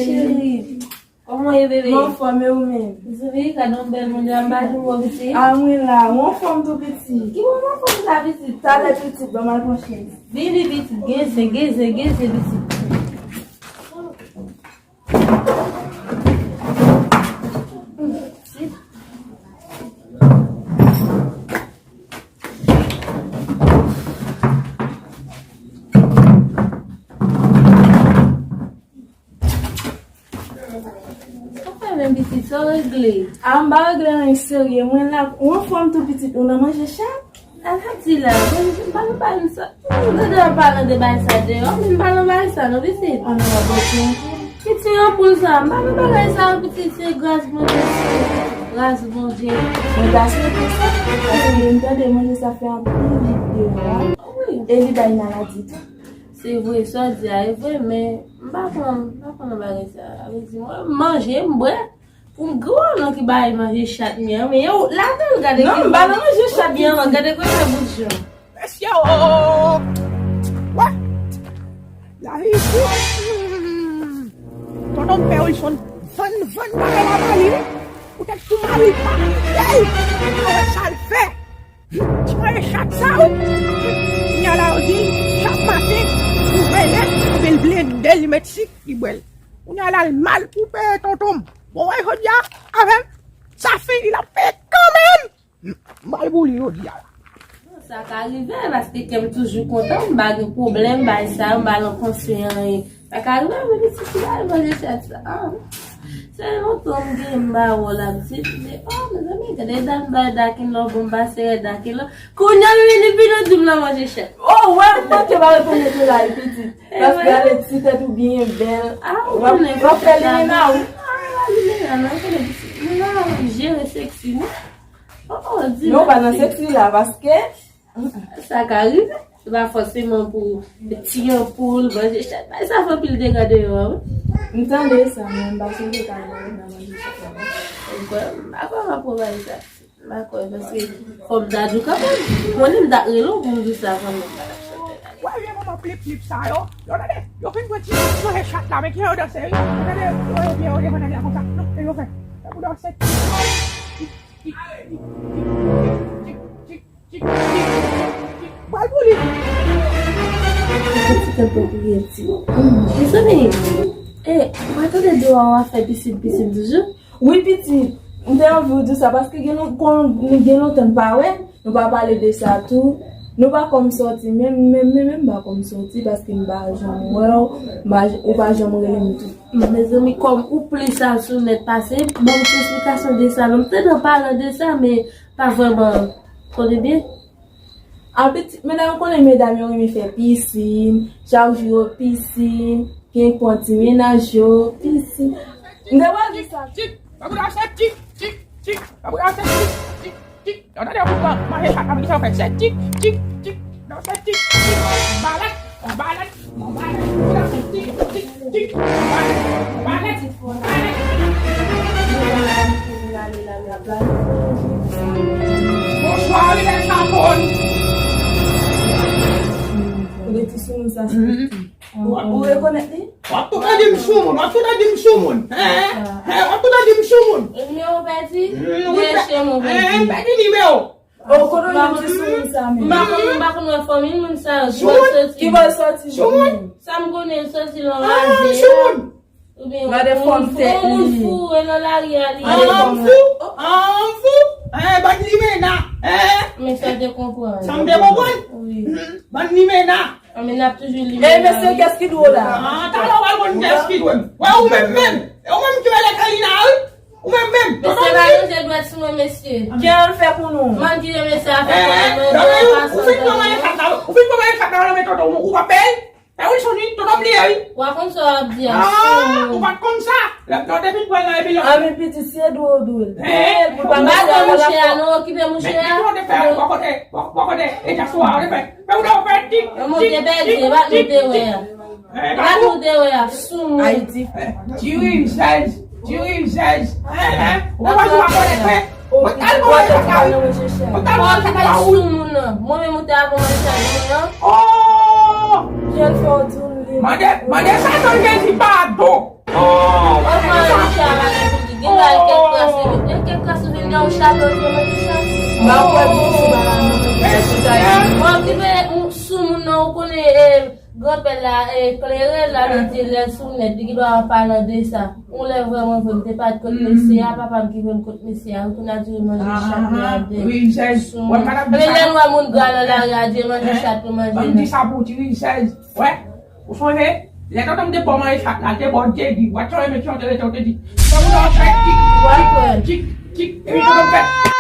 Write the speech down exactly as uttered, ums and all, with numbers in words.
Cheri, kòman w ye, bebe? Mwen anfòm, e ou menm? Zoubi, gade yon bèl moun, jan m pa jwenn ou, pitit. A, mwen la, ou anfòm tou, pitit. Ki moun anfòm sa, pitit? Talè, pitit, ban m al pran chèz. Vini, pitit, genzen, genzen, genzen, pitit. Sa fè menm pitit, sa w regle? A, m pa regle anyen serye. Mwen la, ou anfòm tou pitit, ou nan manje chat? Alhamdulillah, mwen, m pa nan bagay sa. M tande w ap pale de bagay sa deyò, men m pa nan bagay sa non, pitit. An nan bagay sa. Pitit, yon poul sa, m pa nan bagay sa, pitit, se gras Bondye, se gras Bondye. Mwen ta swete sa, paske m tande manje sa fè anpil byen deyò a. Wi. E li bay maladi tou. Se vre, sa w di a, e vre, men m pa konn, m pa konn nan bagay sa. Sa vle di, mwen, m manje, m bwè, pou m gwo non ki bay manje chat mwen an, men yo, ladan l, gade. Non, m pa nan manje chat mwen an, gade kòman sa bout jan. Mesye, oh! Wè! Lavi isi. Tonton m pè Wilson vann, vann bagay la ba li, wi. Poutèt pou mari pa kite l. Avèk sa l fè. Ti manje chat sa, wi. Kounye a la, yo di l, chak maten, l ouvè lèt, epi l blende l, li met sik, li bwè l. Kounye a la, l mal pou peye tonton m. Bon, wè, jodi a, avè m, sa fini, l ap peye kanmenm. M pral pou li jodi a la. Sa ka rive, paske kè m toujou kontan, m pa gen pwoblèm, bay sa, m pa nan panse anyen. Sa ka rive, men pitit ki bay manje chat sa. Ah, se lontan m gen m ba wè w la, pitit, men, oh, mezanmi, gade dan bay dakin lò, bon, m pase rè dakin lò. Kounye a, m vini, vin nou di m nan manje chat. Oh, wè, m manke pa rekonèt ou la, pitit. Paske gade ti tèt ou byen bèl. Ah, ou konnen w ap fè limena, wi. Ah, limena, non, konnen pitit. Limena, jere seksi, non. Oh, oh, di non, pa nan seksi la, paske sa ka rive. Se pa fòseman pou ti anpoul, manje chat. Bay sa fè anpil dega deyò a, wi. M tande sa, men m pa sonje ta nan manje chat la. M pa kwè m ap pran bagay sa. M pa kwè, paske fò m ta di w kanmenm. M konnen m ta rele w pou m di w sa kanmenm. Wè vye manman plip plip sa yo. Yo tande, yo fin pran ti manje chat la, men kijan yo danse, wi. Yo tande, yo, yo, yo, yo devan nèg la konsa. Non, e yo fè. Fè pou danse. Tik, tik, tik, tik, tik, tik, tik, tik, tik, tik. Bal pou li. Ti tanpri pou Yeti. Mezanmi, e, mwen tande di w a w ap fè pisin, pisin toujou. Wi, pitit. M te anvi w di w sa, paske gen lon-, kon, gen lontan n pa wè, nou pa pale de sa tou. Nou pa kòm sòti, men, men, men, men m pa kòm sòti, paske m pa janm wè w, m pa j-, ou pa janm rele m tou. Mezanmi, kòm ou plis al sou nèt pase, ban m ti esplikasyon de sa non. M te nan pale de sa, men pa vrèman konnen byen. A, pitit, medam, ou konnen medam yo renmen fè pisin, chak jou yo pisin, gen pran ti mennaj yo, pisin. M te pral di sa. Tik, tik, pa pou la se tik, tik, tik, pa pou la se tik, tik, tik. Yo tande pou manje chat la, men kisa yo fè? Se tik, tik, tik. Non, se tik, tik. Balèt, balèt. Bonswa, Rilè Sapon. Ou de ti soumoun sa, se ou rekonèt li? W ap toutan di m soumoun, w ap toutan di m soumoun. Hein? Hein? W ap toutan di m soumoun. Nimewo pèdi? Nimewo pèdi. Hein, pèdi nimewo. Oh, kote w jwenn ti soumoun sa menm? M pa konn, m pa konn wè fanmi moun sa yo. Soumoun? Ki bò l sòti? Soumoun? Sa m konnen, l sòti nan lari a. Soumoun? Oubyen yon moun fou, yon moun fou, e nan lari a li ye. An fou? An fou? Hein, bann limena. Hein? Men sa te konprann. Sa m te konprann? Wi. Bann limena. An, men n ap toujou limena. E mesye, kès ki dwe w la? Ah, talè w pral konn kès ki dwe m. Wè, ou menm menm. E ou menm ki rele Kalina, wi. Ou menm menm. Mesye, pa lonje dwèt sou mwen, mesye. Ki al fè pou nou? Mande mesye a fè pou mwen, mwen pa santi. Ou fin pran manje chat la, ou fin pran manje chat la nan men tonton ou, ou pa peye? E Wilson, wi, tonton m li ye, wi. Ou pa konn sa w ap di a, soumoun. Ou pa t konn sa. Lè m te fin pran nan epi lè. A, men pitit, se dwe w dwe l. Pou l pa mouche a, non, okipe mouche a. Men ki ou te fè, bò kote, bò kote, e dyaspora, ou te fè. Men ou te fè tik, tik, tik, tik, tik. Bat nou te wè a, soumoun. Ayiti. Ti rizèz, ti rizèz. Ou pa di w pa konnen fè. Mwen tal mwen chèche. Mwen tal mwen chèche. Mwen menm ou te ap mwen chèche mwen an. Oh! Mande, mande Satan Jezi padon. Oman Richard, gen la kèk kras, e kèk kras ou vin nan yon chat, ou vin manje chat. Ba wè bon sou ba la non. Bon, ki vle sou moun nan, ou konnen, e, granpè la, e, klere la, li di lè sou nèt, li gen dwa an palan de sa. Yon lè vrèman vre, m te pa t kont mesye a, papa m ki vle m kont mesye a, wi, kounye a di manje chat nan adè. Wi, Richard, wè, madam, men lè nou wè moun gra nan lari a, di manje chat, nou manje. Ban m di sa pou ou, ti Richard, wè. Ou sonje? Lè tonton m te ba w manje chat la, l te ba w J D. Wè, tonton m te rete, w te di, tonton m fè tik, tik, tik, tik. Epi tonton m fè,